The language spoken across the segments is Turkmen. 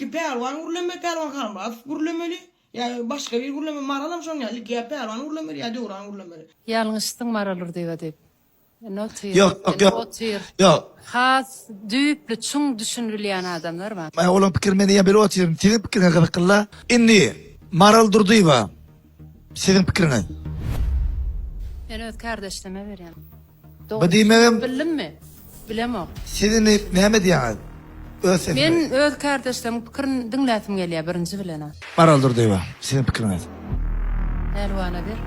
Ilki Pälwan gürlemeli, Pälwan Halmyradow gürlemeli. Ýa başga biri gürlemeli, Maralam şoň ýaly, ilki ýa Pälwan gürlemeli, ýa Döwran gürlemeli. Ýalňyşdyň Maral Urdyýewa diýip. Indi otyr. Ýok, ýok, Indi ýok. otyr. Ýok. Has düýpli, çuň düşünbilýän adamlar bar. Men olaň pikirini men eýýäm bilip otyryn. Siziň pikiriňiz gyzykly-la. Indi Maral Durdyýewa siziň pikiriňiz. Men öz kärdeşleme berýän. Bu Dogry diýmegem bildimmi? Bilemok. Siz indi näme diýýäňiz? Öz sesiňiz. Men öz kärdeşleriň pikirini diňläsim gelýär birinji bilen-ä. Maral Durdyýewa, siziň pikiriňiz. Pälwana ber.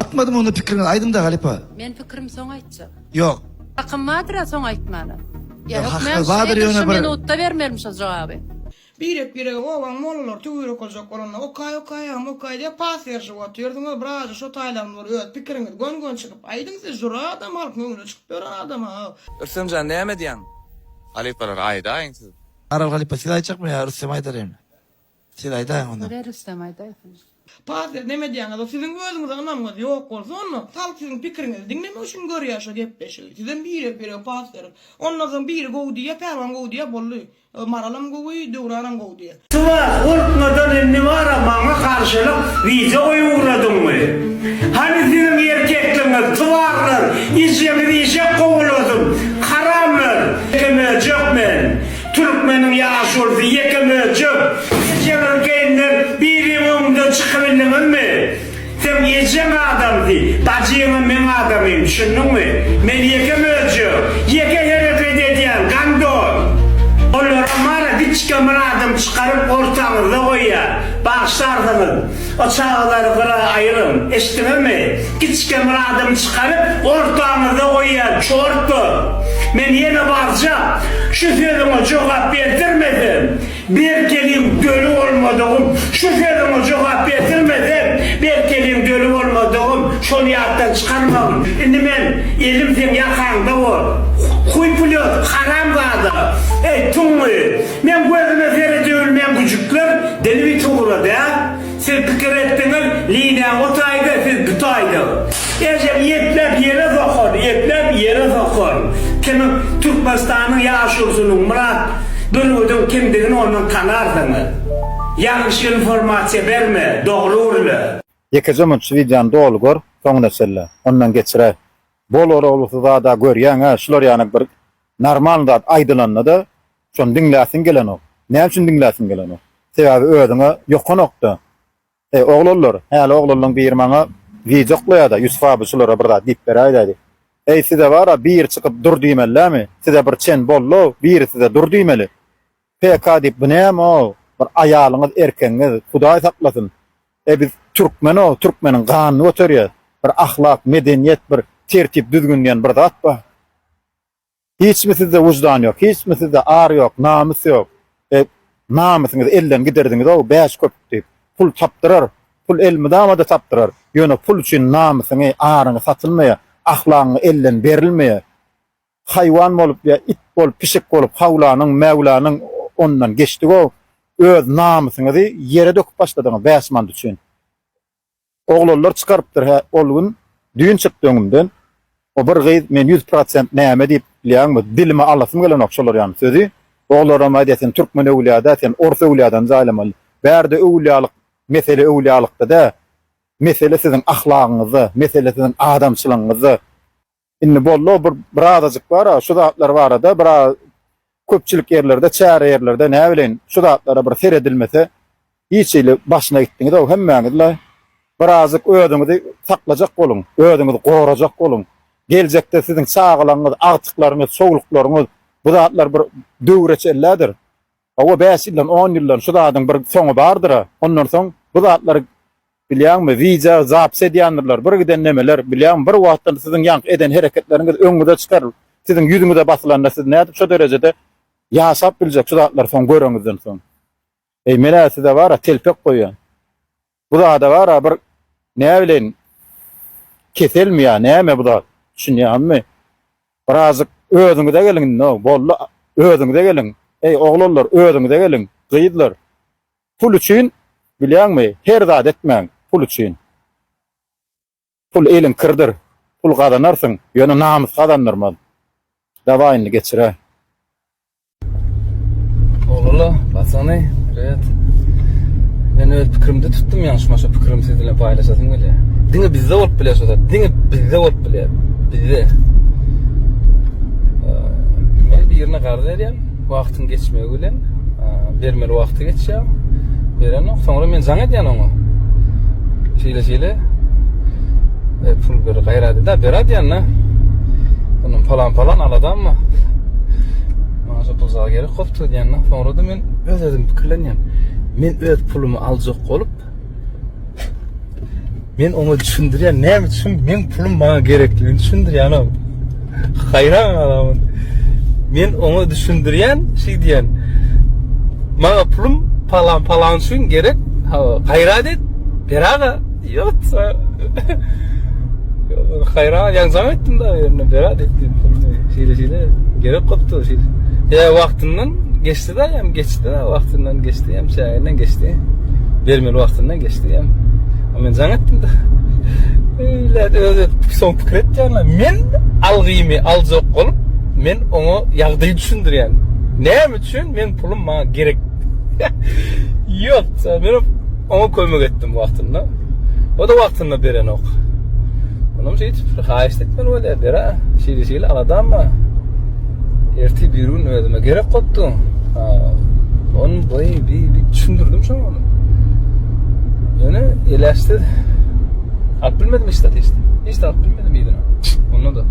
Atmadym onda pikiriňizi aýdyňda halypa. Men pikirimi soň aýtjak. Ýok. Hakym bardyr-a soň aýtmana. Ýa Ýok, hökmän hakyňyz şu bardyr edil ýöne şu bir. minutda bermelimi şo jogaby. Birek birege obaň mollalary töwerek boljak bolanda okaý okaý agam okaý diýip pas berişip otyrdyňyz birazajyk şo taýlaryny bir öz pikiriňizi gön gön çykyp aýdyň siz jura adam halkyň öňüne çykyp ýören adam a. Rüstemjan näme diýäň? Halypalar aýdaýyň siz. Aral halypa siz aýtjakmy ýa Rüstem aýdaryn? Siz aýdaýyň onda. Ber Rüstem aýdaýsyn. Pas berip neme diýýäňiz o siziň özüňize ynamyňyz ýok bolsa onda halk siziň pikiriňizi diňlemek üçin görýär şo gepleşigi sizem birek birege pas berip ondan soň biri gowy diýýär Pälwan gowy diýýär boldy Maralam gowy, Döwranam gowy diýýär. Tuwak, gorkmadan indi bara maňa garşylyk wideo goýup ugradyňmy? Hany siziň erkekligiňiz, tuwaklar, ejeňiz eşek kowulasyn, haramlar! Ýeke möjek men, türkmeniň ýaşulusy ýeke möjek! Ejeňiziň keýinden biriň öňünden çykybildiňizmi? Seň ejeň adamsy, bajyňam meň adamym, düşündiňmi? Men ýeke möjek, ýeke hereket edýän, gandon! Olaram bara giçge bir adam çykaryp ortaňyzda goýýar. Bagyşlarsyňyz. O çagalary gyra aýyryň, eşitdiňizmi? Giçge bir adam çykaryp ortaňyzda goýýar, çortlar! Men ýene barjak, şu sözüňe jogap berdirmesem, Berkeliň döli bolmadygym, şu sözüňe jogap berdirmesem, Berkeliň döli bolmadygym, şony ýatdan çykarmagyn. Indi men, elim seň ýakaňda bor. Huý pulýot, haramzada! Eý, tuňňy! Meň gözüme seredebilmeýän güjükler dili bit ugrady, ä? Siz pikir etdiňiz, Linäň o taýda, siz bu taýda. Ejem ýepläp ýere sokar, ýepläp ýere sokar. Kimiň Türkmenistanyň ýaşulusynyň Myrat Bürgüdiň kimdigini ondan tanarsyňyz. Ýalňyş informasiýa berme, dogry gürle. Ýekeje munt şu wideony doly gör soňuna çenli ondan geçiräý bol oraglusy zada görýäňä şular ýaly bir normalny zat aýdylanda-da şony diňläsiň gelenok näme üçin diňläsiň gelenok sebäbi özüňe ýokanokda Eý oglanlar häli oglanlaň biri maňa wideo oklaýada Ýusuf abi şulara bir zat diýip beräýdä diýip Eý size bara biri çykyp dur diýmelidämi size bir çen bollow biri size dur diýmeli PK diýip bu näme-ow bir aýalyňyz erkegiňiz hudaý saklasyn E biz türkmen-ow türkmeniň ganyny göterýäs bir ahlak medeniýet bir tertip düzgün diýen bir zat bar. Hiçmi sizde wyždan ýok, hiçmi sizde ar ýok, namys ýok. E, namysyňyzy elden giderdiňiz-ow, bäş köpük diýip. Pul tapdyrar, pul elmydama-da tapdyrar. Ýöne pul üçin namysyňy, aryňy satylmaýar, ahlagyňy elden berilmeýär. Haýwan bolup ýa it bolup, pişik bolup hawlanyň, mäwlanyň ondan geçdik-ow. Öz namysyňyzy ýere döküp başladyňyz bäş manat üçin. Oglanlar çykarypdyr hä ol gün düýn çykdy öňümden o bir gyz men ýüz prosent näme diýip bilýäňmi dilime alasym gelenok şolar ýaly sözi oglanlaram aýdýar sen türkmen öwülýa däl sen orus öwülýadan jaýlamaly bärde öwülýalyk mesele öwülýalykda däl mesele siziň ahlagyňyzda mesele siziň adamçylygyňyzda Indi boldy bir birazajyk bar şu zatlar barada biraz köpçülik ýerlerde çäre ýerlerde näbileýin şu zatlara bir seredilmese hiç hili başyna gitdiňizow hemmäňizle birazjyk özüňizi saklajak boluň özüňizi gorajak boluň geljekde siziň çagalaryňyz agtyklaryňyz çowluklaryňyz bu zatlar bir döwre çenlädir Hawa bäş ýyldan on ýyldan şu zadyň bir soňy bardyra ondan soň bu zatlary bilýäňmi wideo zapis edýändirler bir giden nemeler bilýäňmi bir wagtdan siziň ýaňky eden hereketleriňiz öňüňize çykar siziň ýüzüňize basylanda siz nädip şo derejede ýaşap biljek şu zatlary soň göreňizden soň eý menä size bara telpek goýýan. Bu zada bara bir näbileýin keselmi ýa näme bu zat düşünýäňizmi? Birazjyk özüňize geliň indi boldy özüňize geliň eý oglanlar özüňize geliň gyzlar pul üçin bilýäňmi her zat etmäň pul üçin pul eliň kirdir pul gazanarsyň ýöne namys gazandyrmaz dawaý indi geçiräý. Howala, patsany, privet. Men öz pikirimde tutdum ýalňyşma şo pikirimi siz bilen paýlaşasym gelýär. Diňe bizde bolup bilýär şo zat. Diňe bizde bolup bilýär. Bizde. Men birine garz berýän, wagtyň geçmegi bilen bermeli wagty geçýär. Berenok, soňra men jaň edýän oňa. Şeýle şeýle. E, pul ber, gaýrat eda, ber diýen-de. Ondan palan palan aladamma. Maňa şo pul zaga gerek bolup dur diýende, soňra-da men öz özüm pikirlenýän. Men öz pulumy aljak bolup, men oňa düşündirýän, näme üçin meň pulum maňa gerekligini düşündirýän o. Haýran galamyn. Men oňa düşündirýän, şeý diýen. Maňa pulum palan palan üçin gerek. Hawa, gaýrat et, ber aga. Ýoksa. Haýran, ýaňy jaň etdim da ýerine berat etdim puluny. Şeýle şeýle gerek gopdy şeýle. Ýa wagtyndan geçdi da, hem geçdi da, wagtyndan geçdi, hem çäginden geçdi. Bermeli wagtyndan geçdi hem. Men jaň etdim da. Öyle öz soň pikir etýän men algymy aljak bolup, men oňa ýagdaýy düşündirýän. Näme üçin men pulum maňa gerek? Ýok, men Oňa kömek etdim wagtynda. O da wagtynda berenok. Onam şeýdip haýyşt etmeli bolýar, bera. Şeýle şeýle aladamma. Ertir bir gün özüme gerek bolupdy. Onu boý bir bir düşündirdim şoňa onu. Ýöne eleşsiz alyp bilmedim işte işte. Hiç alyp bilmedim ýerine. Onda da.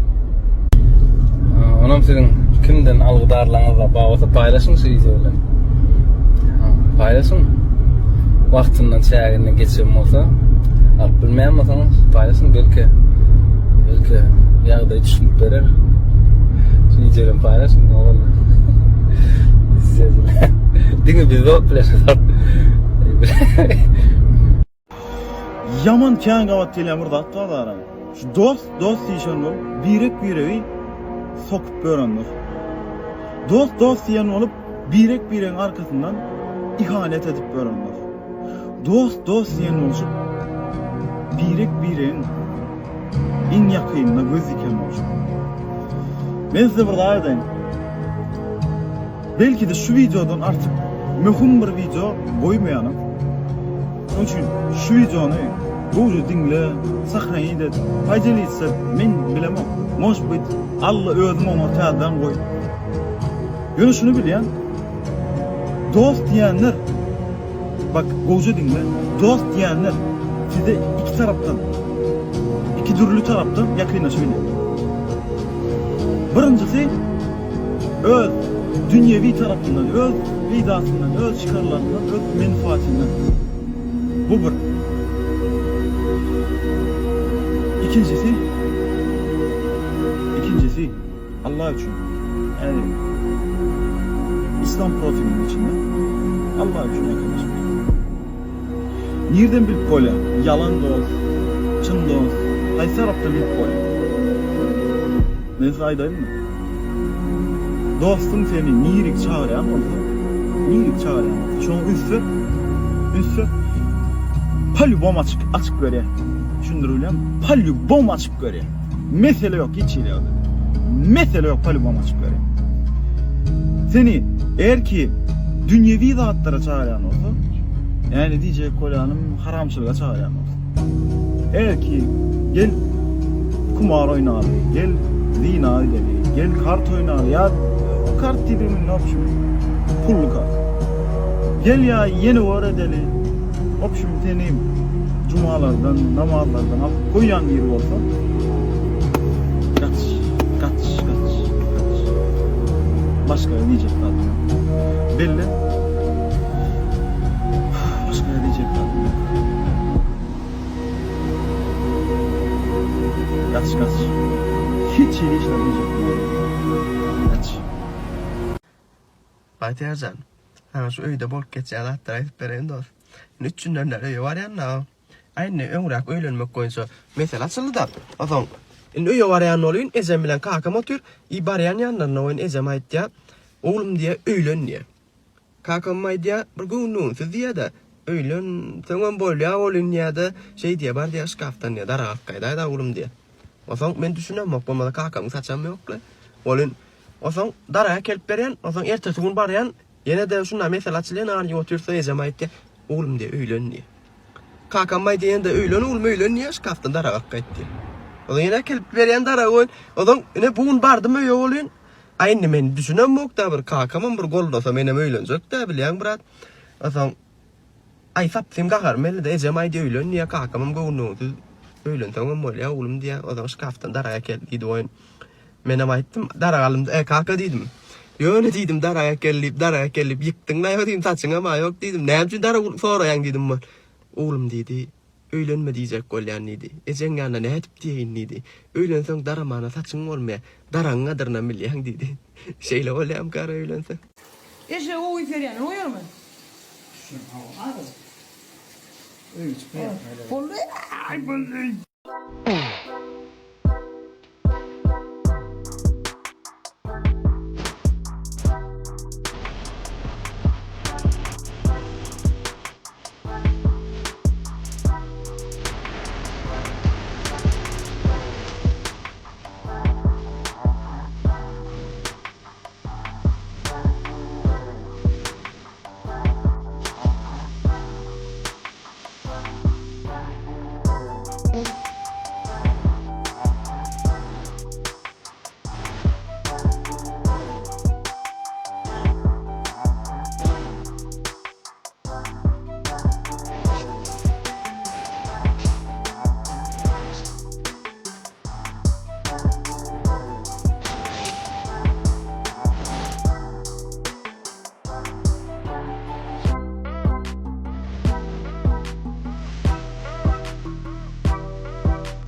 Onam siziň kimden algydarlaryňyz bar bolsa paýlaşyň şu wideo bilen. Paýlaşyň. Wagtyndan çäginden geçen bolsa, alyp bilmeýän bolsaňyz paýlaşyň belki belki ýagdaý düşünip berer. Şu wideo bilen paýlaşyň ne boldy. Diňe bizde bolup biler. Ýaman kän gabat gelýän bir zat bar ara. Şu dost dost diýişen bolup birek biregi sokup ýörendir. Dost dost diýen bolup birek biregiň arkasyndan ihanet edip ýörendir. Dost dost diýen bolşup birek biregiň iň ýakynyna göz diken bolşup. Men size bir zat aýdaýyn. Belki-de şu wideodan artyk möhüm bir wideo goýmaýanam. Şonuň üçin şu wideony gowja diňle, sahranit et, podelиться et, men bilemok. Может быть, Alla özüň oňa täzeden goý. Ýöne şuny bilýän, dost diýenler, bak gowja diňle, dost diýenler size iki tarapdan, iki dürli tarapdan ýakynlaşybilýär. Birinjisi, Öz dünýewi tarapyndan, öz peýdasyndan, öz çykarlaryndan, öz menfaatyndan. Bu bir. Ikinjisi, ikinjisi Allah üçin. Ýagny Islam profiliniň içinde Allah üçin ýakynlaşmak. Nirden bilip bolýar? Ýalan dost, çyn dost, haýsy tarapdan bilip bolýar? Men size aýdaýynmy? Dostuň seni nirik çagyrýan bolsa, nirik çagyrýan bolsa, şoňa üns ber, üns ber. Polýubom açyk, açyp berýär. Düşündirip bilýärmi? Polýubom açyp berýär. Mesele ýok hiç hili ýagdaýda. Mesele ýok polýubom açyp berýär. Seni eger ki dünýewi zatlara çagyrýan bolsa, ýagny diýjek bolýanym haramçylyga çagyrýan bolsa. Eger ki gel kumar oýnaly, gel zina edeli, gel kart oýnaly ýa kart diýdigim indi opşum pully kart. Gel ýa ýene gör edeli. Opşum seni jumalardan, namazlardan alyp goýýan biri bolsa gaç, gaç, gaç, gaç. Başga diýjek zadym ýok. Belli. Başga diýjek zadym ýok. Gaç, gaç. Hiç hili hiç zat diýjek ýok. Gaç. Bagtyýarjan, saňa şu öýde bolup geçýän zatlary aýdyp bereýin dos. Indi üç günden bäri öýe barýan-da. Aý indi öňräk öýlenmek boýunça mesele açyldy-da. Onsoň indi öýe barýan bolýyn, ejem bilen kakam otyr. I barýan ýanlaryna welin ejem aýtýar, Oglum diýýär, öýlen diýýär. Kakam aýdýar, bir göwnüňsiz diýýär-de, öýlen, soňam bolýar welin diýýär-de, şeý diýýär, bar diýýär, şkafdan diýýär, darak alyp gaýdaý-da oglum diýýär. Onsoň men düşünemok, bolmasa kakamyň saçam ýok-la. Welin, onsoň darak äkelip berýän, onsoň ertesi gün barýan. Ýene-de şunda mesele açylýar, nan iýip otyrsa ejem aýtýar, oglum diýýär, öýlen diýýär. Kakam aýdýar ýene-de öýlen oglum öýlen diýýär, şkafdan darak alyp gaýt diýýär. Onsoň ýene äkelip berýän daragy goýun. Onsoň ine bu gün bardym öýe welin, aý indi men düşünemok-da bir kakamam bir goldasa menem öýlenjek-dä bilýäň brat. Onsoň Aý sapsym gaharym geldi-de ejem aýdy öýlen diýýär, kakamam göwnüňsiz öýlenseňem bolýar oglum diýýär, onsoň şkafdan darak äkel diýdi goýun. Menem aýtdym, darak alym, e kaka diýdim. Ýöne diýdim darak äkel diýip, darak äkel diýip ýykdyň-la diýdim, saçyňam-a ýok diýdim. Näme üçin darak soraýaň diýdim. Oglum diýdi, öýlenme diýjek bolýan diýdi. Ejeň ýanynda nädip diýeýin diýdi. Öýlenseň daramana saçyň bolmaýar. Daragyň gadyrynam bilýäň diýdi. Şeýle bolýamyka öýlenseň? Eşegi gowy serýän goýarmy? Boldy. Aý boldy.